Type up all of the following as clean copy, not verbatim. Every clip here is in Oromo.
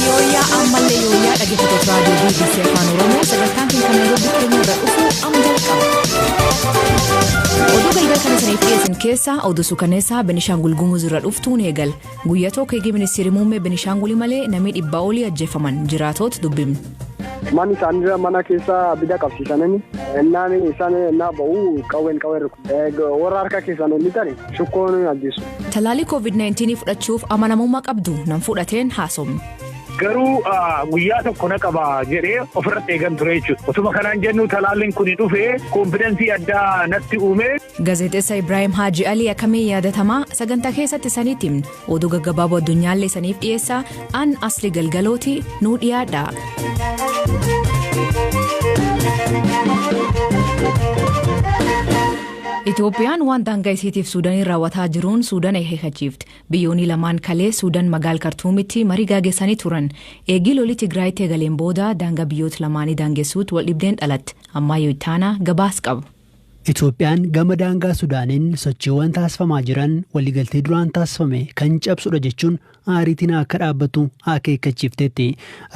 Yooyyaa ammallee yooyyaa dhaggeeffattoota raadiyoo BBC Afaan Oromoo, sagantaan keenya kan Naayiroobii keenya irra dhufu amma jalqaba. Oduu galgala kana isiniif dhiyeessin keessaa oduu suukaneessaa Benishaangul Gumuz irra dhuftuun eegala. Guyyaa tokko eegee ministeerri muummee Benishaangul malee namni 100 olii ajjeefaman jiraatoota dubbifne. Manni isaanii mana keessa abidda qabsiisanii innaan isaan innaa ba'u qawween qawween rukutu. Warra harka keessaan ol lixan shukkoon ajjeesu. Talaalii COVID-19 fudhachuuf amanamummaa qabdu nam fudhateen haasofne. Garuu guyyaa tokko na qaba jedhee ofirratti eegan ture jechuudha. Otuma kanaan jennu talaalliin kun dhufee confidence addaa natti uume. Gaazexeessa Ibraahim Haaji Alii akkamiin yaadatamaa sagantaa keessatti isaniitti himna. Oduu gaggabaaboo addunyaallee isaniif dhiyeessa. An Asli Galgalooti nuu dhiyaadha. Itoophiyaan waan daangaa isiitiif Suudaaniin raawwataa jiruun Suudaan akeekkachiifte. Biyyoonni lamaan kalee Suudaan magaal Kartuumitti marii gaggeessanii turan. Eegii lolli Tigraayitti eegaleen booda daangaa biyyoota lamaanii daangessuutti wal dhibdeen dhalatte. Ammayyuu ittaanaa gabaas qaba. Itoophiyaan gama daangaa Sudaaniin sochiiwwan taasifamaa jiran waliigaltee duraan taasifame kan cabsudha jechuun aariitiin akka dhaabbatu akeekkachiifteetti.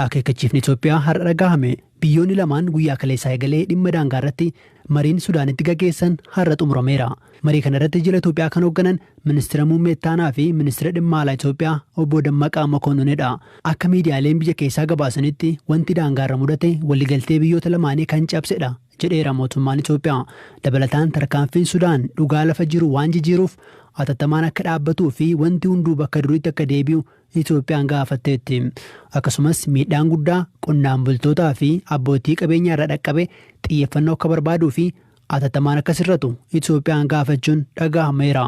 Akeekkachiifni Itoophiyaa har'a dhagahame biyyoonni lamaan guyyaa kaleessaa eegalee dhimma daangaa irratti mariin Sudaanitti gaggeessan har'a xumurameera. Marii kana irratti jila Itoophiyaa kan hoogganan ministeera muummee ittaanaa fi ministeera dhimma alaa Itoophiyaa obbo Dammaqaa Mokonninidha. Akka miidiyaaleen biyya keessaa gabaasanitti wanti daangaarra mudate waliigaltee biyyoota lamaanii kan cabsedha jedheera mootummaan Itoophiyaa. Dabalataan tarkaanfiin Sudaan dhugaa lafa jiru waan jijjiiruuf atattamaan akka dhaabbatuu fi wanti hunduu bakka duriitti akka deebi'u Itoophiyaan gaafatteetti. Akkasumas miidhaan guddaa qonnaan bultootaa fi abbootii qabeenyaa irra dhaqqabe xiyyeeffannoo akka barbaaduu fi atattamaan akka sirratu Itoophiyaan gaafachuun dhaga'ameera.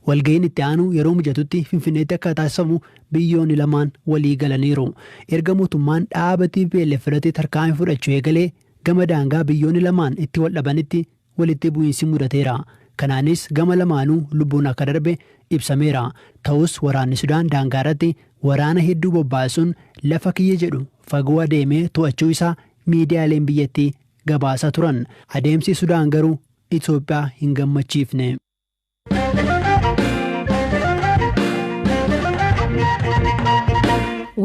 Walga'iin itti aanu yeroo mijatutti Finfinneetti akka taasifamu biyyoonni lamaan walii galaniiru. Erga mootummaan dhaaba TPLF filatee tarkaanfii fudhachuu eegalee gama daangaa biyyoonni lamaan itti wal dhabanitti walitti bu'iinsi mudateera. Kanaanis gama lamaanuu lubbuun akka darbe ibsameera. Ta'us waraanni Sudaan daangaa irratti waraana hedduu bobbaasuun lafa kiyya jedhu fagoo adeemee to'achuu isaa miidiyaaleen biyyattii gabaasaa turan. Adeemsi Sudaan garuu Itoophiyaa hin gammachiifne.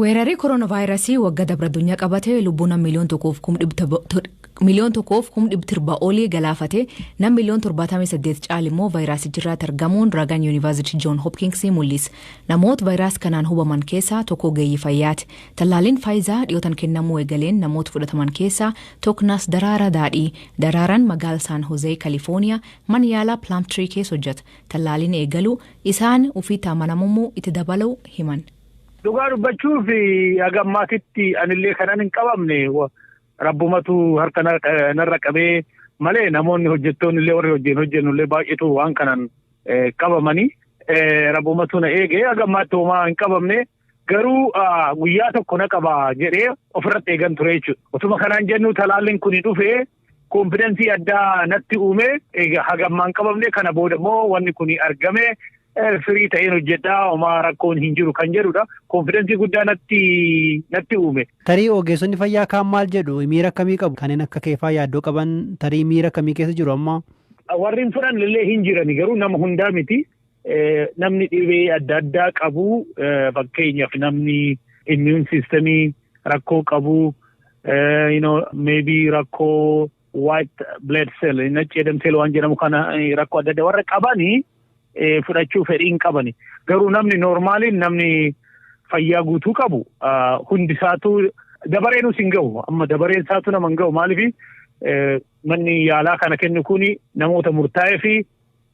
Weerarri kooronaavaayirasii waggaa dabra addunyaa qabate lubbuu nama 1,170,000 olii galaafate. Nam 78 miliyoona caal immoo vaayirasichi irratti argamuun ragaan Yuunivarsiitii Joon Hopkins mul'isa. Namoota vaayirasii kanaan hubaman keessaa tokko ogeeyyii fayyaati. Tallaaliin Faayizaa dhiyootan kennamuu eegaleen namoota fudhataman keessaa tokko Daraara Daadhii. Daraaraan magaala Saan Hozee, Kalifooniyaa, mana yaalaa Plumtree keessa hojjeta. Tallaaliin eegaluu isaan ofiitti amanamummaa itti dabaluu himan. Dhugaa dubbachuuf haga ammaatitti anillee kanan hin qabamne rabbumatu harka narra qabee malee namoonni hojjettoonni illee warri hojii hojjennu illee baay'eetu waan kanaan qabamanii rabbumatu na eege. Haga ammaatti homaa hin qabamne, garuu guyyaa tokko na qaba jedhee ofirratti eegan ture jechuudha. Otuma kanaan jennu talaalliin kun dhufee confidence addaa natti uume. Haga ammaan hin qabamne, kana booda immoo wanni kun argame firii ta'een hojjedhaa, homaa rakkoon hin jiru kan jedhudha. Confidence guddaa natti uume. Tarii ogeessonni fayyaa kaan maal jedhu? Miira akkamii qabu? Kanneen akka keefaa yaaddoo qaban tarii miira akkamii keessa jiru amma? Warri hin fudhanne illee hin jirani, garuu nama hundaa miti. Namni dhibee adda addaa qabu, fakkeenyaaf namni immune systemii rakkoo qabu, maybe rakkoo white blood cell, nacci cell waan jedhamu kana, rakkoo adda addaa warra qabanii fudhachuu fedhii hin qabani. Garuu namni normaliin, namni fayyaa guutuu qabu hundi isaatu dabareenus hin gahu. Amma dabareen isaatu nama hin gahu. Maaliif? Manni yaalaa kana kennu kuni namoota murtaa'ee fi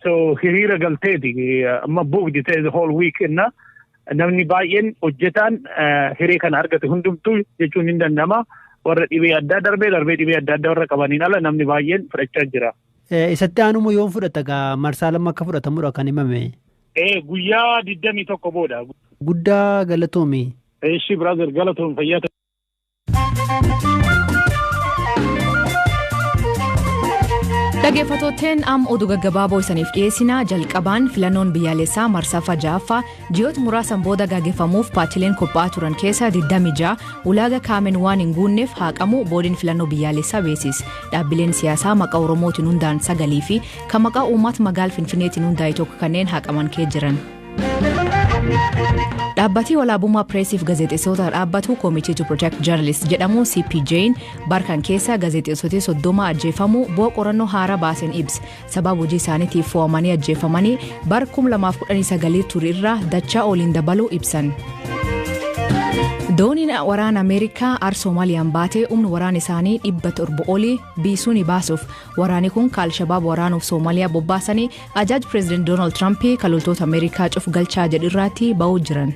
so hiriira galteeti. Amma booked ta'e the whole week inna namni baay'een hojjetaan hiree kana argate hundumtuu jechuun hin danda'ama. Warra dhibee addaa darbee darbee dhibee adda addaa warra qabaniin ala namni baay'een fudhachaa jira. Isatti aanumoo yoom fudhata gaa? Marsaa lama akka fudhatamudha kan himame? Guyyaa 21 booda. Guddaa galatoomi. Eshi brother, galatoom, fayyaa. Dhaggeeffattootteen, amma oduu gaggabaaboo isaniif dhiyeessina. Jalqabaan filannoon biyyaalessaa marsaffaa ja'affaa ji'oota muraasan booda gaggeeffamuuf paartileen qophaa'aa turan keessaa 26 ulaagaa kaa'ameen waan hin guunneef haqamu boodiin filannoo biyyaalessaa beeksise. Dhaabbileen siyaasaa maqaa Oromootiin hundaa'an sagalii fi kan maqaa uummata magaala Finfinneetiin hundaa'e tokko kanneen haqaman kee jiran. Dhaabbatii walaabummaa pireesiif gaazexeessitoota dhaabbatu Committee to Protect Journalists jedhamu, CPJ'n, barkan keessa gaazexeessitoota 30 ajjeefamuu bu'aa qorannoo haaraa baaseen ibsa. Sababa hojii isaaniitiif fo'amanii ajjeefamanii bara 2019 ture irraa dachaa oliin dabaluu ibsan. Dooniin waraana Ameerikaa ar Soomaaliyaan baatee humna waraana isaanii 700 olii biisuun baasuuf waraanni kun ka Alshabaab waraanuuf Soomaaliyaa bobbaasanii ajaaj Pireezidaant Doonaald Tiraamp kan loltoota Ameerikaa cuf galchaa jedhu irratti ba'uu jiran.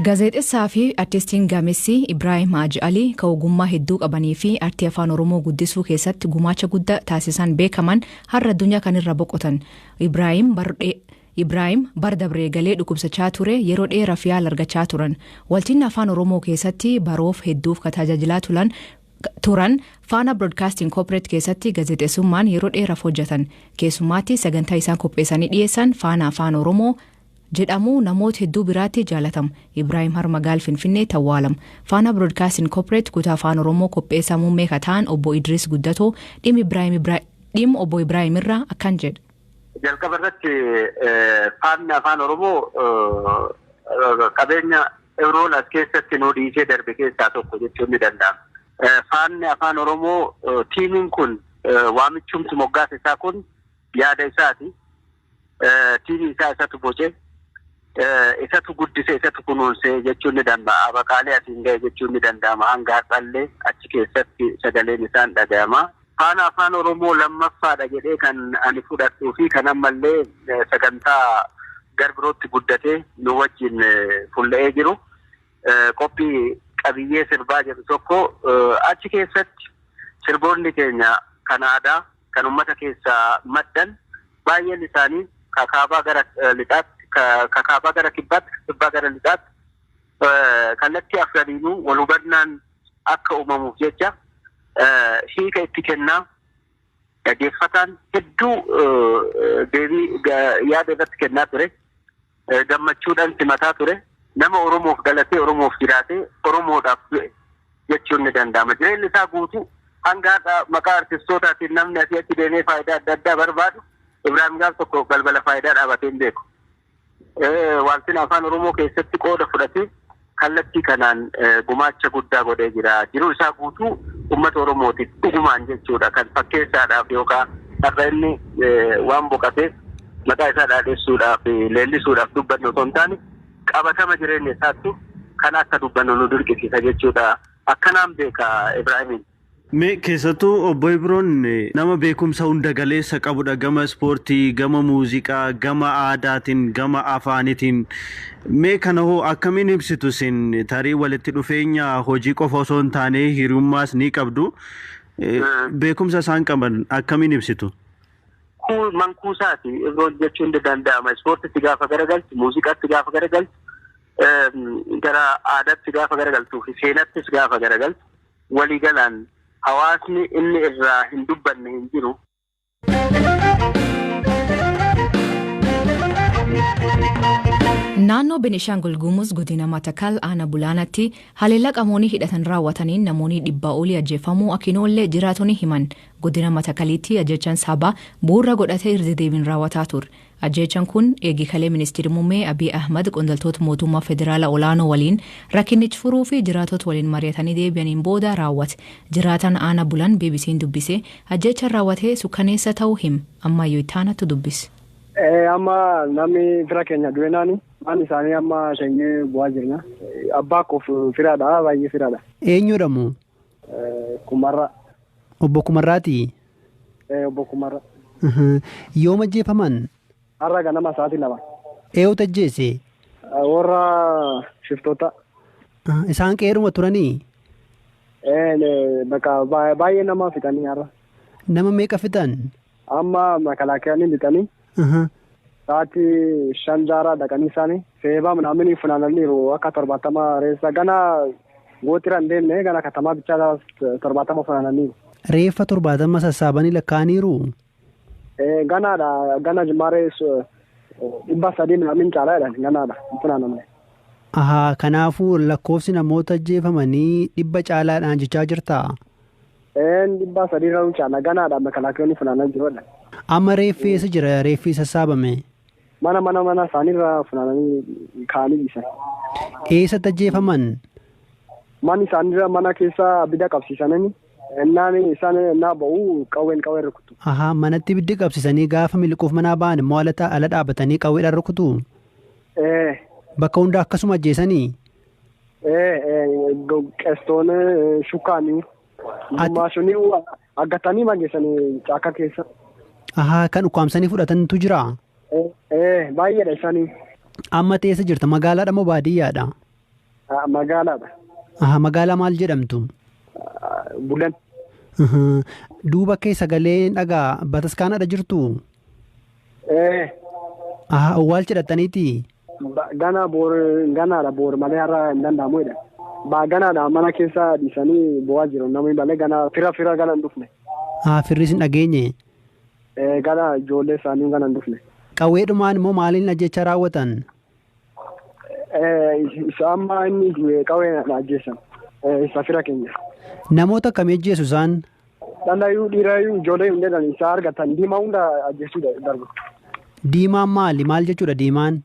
Gaazexeessaa fi artistiin gameessi Ibraahim Haji Alii, kan ogummaa hedduu qabanii fi artii afaan Oromoo guddisuu keessatti gumaacha guddaa taasisan beekaman, har'a addunyaa kanarra boqotan. Ibraahim bara dabree galee dhukkubsachaa ture, yeroo dheeraaf yaala argachaa turan. Waltinni afaan Oromoo keessatti baroof hedduuf kan tajaajilaa turan Faana Broadcasting Corporate keessatti gaazexeessummaan yeroo dheeraaf hojjetan. Keessumaatti sagantaa isaan qopheessanii dhiyeessan Faana Afaan Oromoo jedhamu namoota hedduu biraatti jaalatama. Ibraahim har magaala Finfinnee tawwaalama. Faana Broadcasting Corporate kutaa afaan Oromoo qopheessaa muummee kan ta'an obbo Idris Guddatoo dhimma obbo Ibraahim irraa akkan jedha. Jalqaba irratti faanni afaan Oromoo qabeenya Ibroon as keessatti nu dhiisee darbe keessaa tokko jechuun ni danda'ama. Faanni afaan Oromoo tiimiin kun, waamichumti moggaasa isaa kun yaada isaati. Tiimii isaa isatu boce, isatu guddise, isatu kunuunse jechuun ni danda'a. Abaqaalee asiin ga'e jechuun ni danda'ama. Hanga har'allee achi keessatti sagaleen isaan dhaga'ama. Faana afaan Oromoo lammaffaadha jedhee kan ani fudhadhuu fi kan ammallee sagantaa gar birootti guddatee nu wajjin fulla'ee jiru. Qophii qabiyyee sirbaa jedhu tokko, achi keessatti sirboonni keenya kan aadaa kan uummata keessaa maddan baay'een isaanii kakaabaa gara lixaatti, kakaabaa gara kibbaatti, kibbaa gara lixaatti, kallattii afraniinuu wal hubannaan akka uumamuuf jecha hiika itti kennaa, dhaggeeffataan hedduu deebii yaada irratti kennaa ture. Gammachuudhaan simataa ture. Nama Oromoof galatee, Oromoof jiraatee, Oromoodhaaf du'e jechuun ni danda'ama. Jireenyi isaa guutuu hanga har'a maqaa artistootaatiin namni asii achi deemee faayidaa adda addaa barbaadu, Ibraahim gaaf tokko balbala faayidaa dhaabatee hin beeku. Waaltina afaan Oromoo keessatti qooda fudhatee kallattii kanaan gumaacha guddaa godhee jira. Jiruu isaa guutuu uummata Oromootiif dhugumaan jechuudha, kan fakkeessaadhaaf yookaan har'a inni waan boqateef maqaa isaa dhaadessuudhaaf, leellisuudhaaf dubbannu osoo hin taane, qabatama jireenya isaatti kan akka dubbannu nu dirqisiisa jechuudha. Akkanaan beeka Ibraahimiin. Mee keessattuu obbo Ibroon nama beekumsa hunda galeessa qabudha, gama ispoortii, gama muuziqaa, gama aadaatiin, gama afaanitiin. Mee kana hoo akkamiin ibsitu isin? Tarii walitti dhufeenya hojii qofa osoo hin taane hiriyummaas ni qabdu. Beekumsa isaan qaban akkamiin ibsitu? Mankuusaati Ibroon jechuun ni danda'ama. Ispoortitti gaafa garagaltu, muuziqaatti gaafa garagaltu, gara aadaatti gaafa garagaltuu fi seenattis gaafa garagaltu, waliigalaan hawaasni inni irraa hin dubbanne hin jiru. Naannoo Benishaangul Gumuz, godina Matakal, aanaa Bulaanatti haleellaa qamoonni hidhatan raawwataniin namoonni 100 olii ajjeefamuu akinoollee jiraatonni himan. Godina Matakaliitti ajjechaan sabaa bu'uura godhatee irra deebiin raawwataa ture. Ajjechaan kun eegikalee ministeerri muummee Abiy Ahmad qondaaltota mootummaa federaalaa olaanoo waliin rakkinicha furuu fi jiraatota waliin mari'atanii deebi'aniin booda raawwate. Jiraatan aanaa Bulan BBC'n dubbise ajjechaan raawwatee sukkaneessa ta'uu hima. Ammayyuu ittaanatu dubbise. Amma namni fira keenya du'e naani maan isaanii amma shanyee bu'aa jirna. Abbaa koof firaadha, baay'ee firaadha. Eenyudha moo? Kumarraa. Obbo Kumarraati? Obbo Kumarraa. Yoom ajjeefaman? Har'a ganama sa'aatii 2. Eenyutu ajjeese? Warra shiftoota. Isaan qeeruma turanii? Bakka baay'ee nama fixanii har'a. Nama meeqa fixan? Amma makalaakayaan lixanii. Sa'aatii 5 jaaraa dhaqanii isaanii seebaa minaaminii funaananiiru, akka 70 reessa gana gootira hin deemne, gana katamaa bichaa 70 funaananiiru. Reeffa 70 sassaabanii lakkaa'aniiru? Ganaadha, gana jimaaree 300 minaamin caalaa jedhan, ganaadha funaanamne. Ahaa, kanaafuu lakkoofsi namoota ajjeefamanii 100 caalaadhaan jechaa jirtaa? 300 irra caala, ganaadha makalaakayaan funaanaa jiru. Amma reeffi eessa jira reeffi sassaabame? Mana isaaniirraa funaananii kaa'anii dhiisan. Eessatti ajjeefaman? Mana isaaniirra mana keessa abidda qabsiisanii innaan isaan innaa ba'u qawween qawween rukutu. Ahaa, manatti ibiddi qabsiisanii gaafa miliquuf manaa ba'an immoo ala dhaabatanii qawweedhaan rukutu? Ee. Bakka hunda akkasuma ajjeesanii? Ee, qestoon shukkaanii gummaashonii aggatanii mageessanii caakka keessa. Ahaa, kan ukkaamsanii fudhatantu jira? Ee, baay'eedha isaanii. Amma eessa jirta? Magaalaadha moo baadiyyaadha? Magaalaadha. Ahaa, magaalaa maal jedhamtu? Bulan. Duuba kee sagalee dhagaa bataskaanadha jirtu? Ee. Ahaa, awwaalcha hidhattaniiti? Gana boor ganaadha boor malee har'a hin danda'amu jedha. Ganaadha mana keessa dhiisanii bo'aa jiru namni malee gana fira gana hin dhufne. Haa, firris hin dhageenye? Gana ijoollee isaanii gana hin dhufne. Qawweedhumaan immoo maaliin ajjecha raawwatan? Isa amma inni qawwee ajjeessan. Isa fira keenya. Namoota akkamii ajjeesu isaan? Dhalayyuu dhiirayyuu ijoollee hin jedhan isa argatan diimaa hunda ajjeesuu darbu. Diimaan maali? Maal jechuudha diimaan?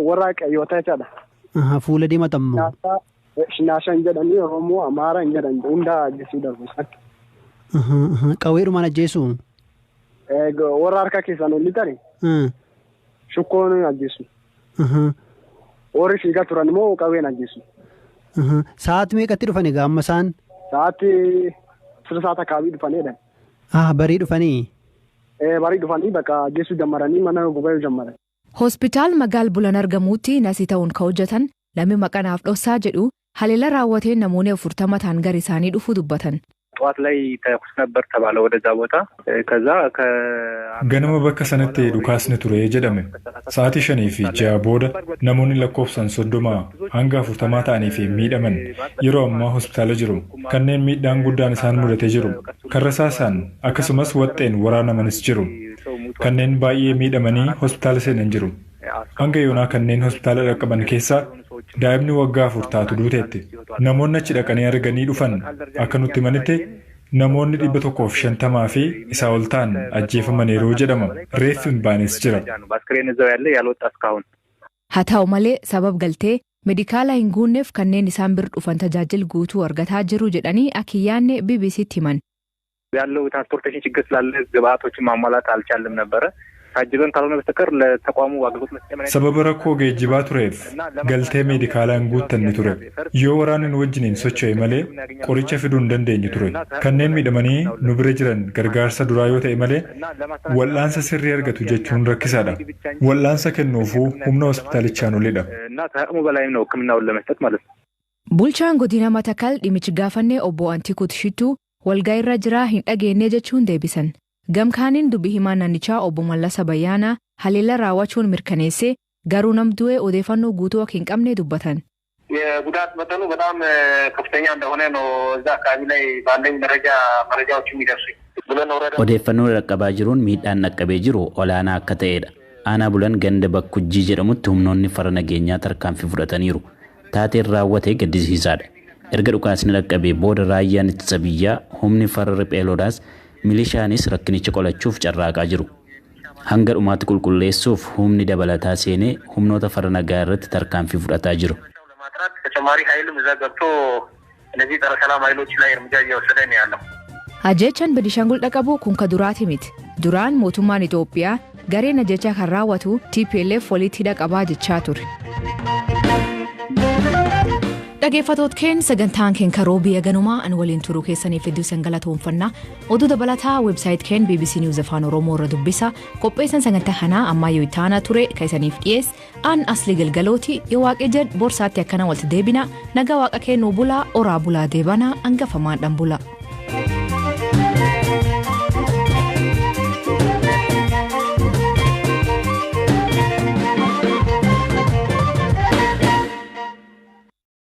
Warra qayyoota jechaadha. Fuula diimatan moo? Shinaasha hin jedhanii Oromoo Amaara hin jedhan hunda ajjeesuu darbu isaan. Qawweedhumaan ajjeesu? Warra harka keessaan ol lixani. Shukkoon ajjeesu. Warri fiigaa turan immoo qawween ajjeesu. Sa'aatii meeqatti dhufan egaa amma isaan? Sa'aatii sirsaata kaabii dhufanidha. Barii dhufanii? Barii dhufanii bakka ajjeesuu jammaranii mana gubee jammaran. Hospitaal magaal Bulan argamuutti nasii ta'uun kan hojjetan namni maqanaaf dhoksaa jedhu haleela raawwateen namoonni 40 ta'an gara isaanii dhufuu dubbatan. ጠዋት ላይ ተኩስ ነበር ተባለ ወደዛ ቦታ ከዛ Ganama bakka sanatti dhukaasni ture jedhame. Sa'aatii 5 fi 6 booda namoonni lakkoofsaan 30 hanga 40 ta'anii fi miidhaman yeroo ammaa hospitaala jiru. Kanneen miidhaan guddaan isaan mudatee jiru. Kan rasaasaan akkasumas waxxeen waraanamanis jiru. Kanneen baay'ee miidhamanii hospitaala seenan jiru. Hanga yoonaa kanneen hospitaala dhaqqaban keessaa daa'imni waggaa 4 taatu duuteetti. Namoonni achi dhaqanii arganii dhufan akka nutti himanitti namoonni 150 fi isaa ol ta'an ajjeefamaniiru jedhama. Reeffi hin baanes jira. በአስክሬን እዛው ያለ ያልወጣ እስካሁን Haa ta'u malee sabab galtee meedikaala hin guunneef kanneen isaan bira dhufan tajaajila guutuu argataa jiru jedhanii akka hin yaadne BBCtti himan. ያለው የትራንስፖርቴሽን ችግር ስላለ ግብአቶችን ማሟላት አልቻልም ነበረ። ታጅበን ካልሆነ በስተቀር ለተቋሙ አገልግሎት መስጫ Sababa rakkoo geejjibaa tureef galtee meedikaalaa hin guuttanne ture. Yoo waraanni nu wajjiniin socho'e malee qoricha fiduu hin dandeenyu ture. Kanneen miidhamanii nu bira jiran gargaarsa duraa yoo ta'e malee wal'aansa sirrii argatu jechuun rakkisaadha. Wal'aansa kennuufuu humna hospitaalichaan olidha. እና ከአቅሙ በላይም ነው ሕክምናውን ለመስጠት ማለት ነው። Bulchaan godina Matakal dhimmichi gaafannee obbo Antikut Shittuu walga'iirra jiraa hin dhageenye jechuun deebisan. Gamkaaniin dubbi himaa naannichaa obbo Mallasa Bayyaanaa haleela raawwachuun mirkaneessee garuu nam du'ee odeeffannoo guutuu akka hin qabne dubbatan. የጉዳት መጠኑ በጣም ከፍተኛ እንደሆነ ነው እዛ አካባቢ ላይ ባለኝ መረጃ መረጃዎች የሚደርሱኝ። ቡለን ወረዳ Odeeffannoo dhaqqabaa jiruun miidhaan dhaqqabee jiru olaanaa akka ta'edha. Aanaa Bulan ganda Bakkujjii jedhamutti humnoonni farra nageenyaa tarkaanfii fudhataniiru. Taateen raawwate gaddisiisaadha. Erga dhukaasni dhaqqabee booda raayyaan ittisa biyyaa humni farra riphee lolaas milishaanis rakkinicha qolachuuf carraaqaa jiru. Hanga dhumaatti qulqulleessuuf humni dabalataa seenee humnoota farra nagaa irratti tarkaanfii fudhataa jiru. ለማጥራት ተጨማሪ ኃይልም እዛ ገብቶ እነዚህ ጸረ ሰላም ኃይሎች ላይ እርምጃ እየወሰደ ነው ያለው። Ajjeechaan Beenishaangul dhaqabu kun ka duraati miti. Duraan mootummaan Itoophiyaa gareen ajjechaa kan raawwatu TPLF walitti hidha qabaa jechaa ture. Dhaggeeffattoota keenya, sagantaan keenya karoo biyya ganumaa an waliin turuu keessaniif hedduu isin galatoomfanna. Oduu dabalataa website keenya BBC News Afaan Oromoo irra dubbisa. Qopheessan sagantaa kanaa ammayyuu ittaanaa ture kan isaniif dhiyeesse an Asli Galgalooti. Yoo waaqee jedhe borsaatti akkana walitti deebina. Nagaa waaqa kennuu bulaa, oraa bulaa, deebanaa hangafamaan dhan bula.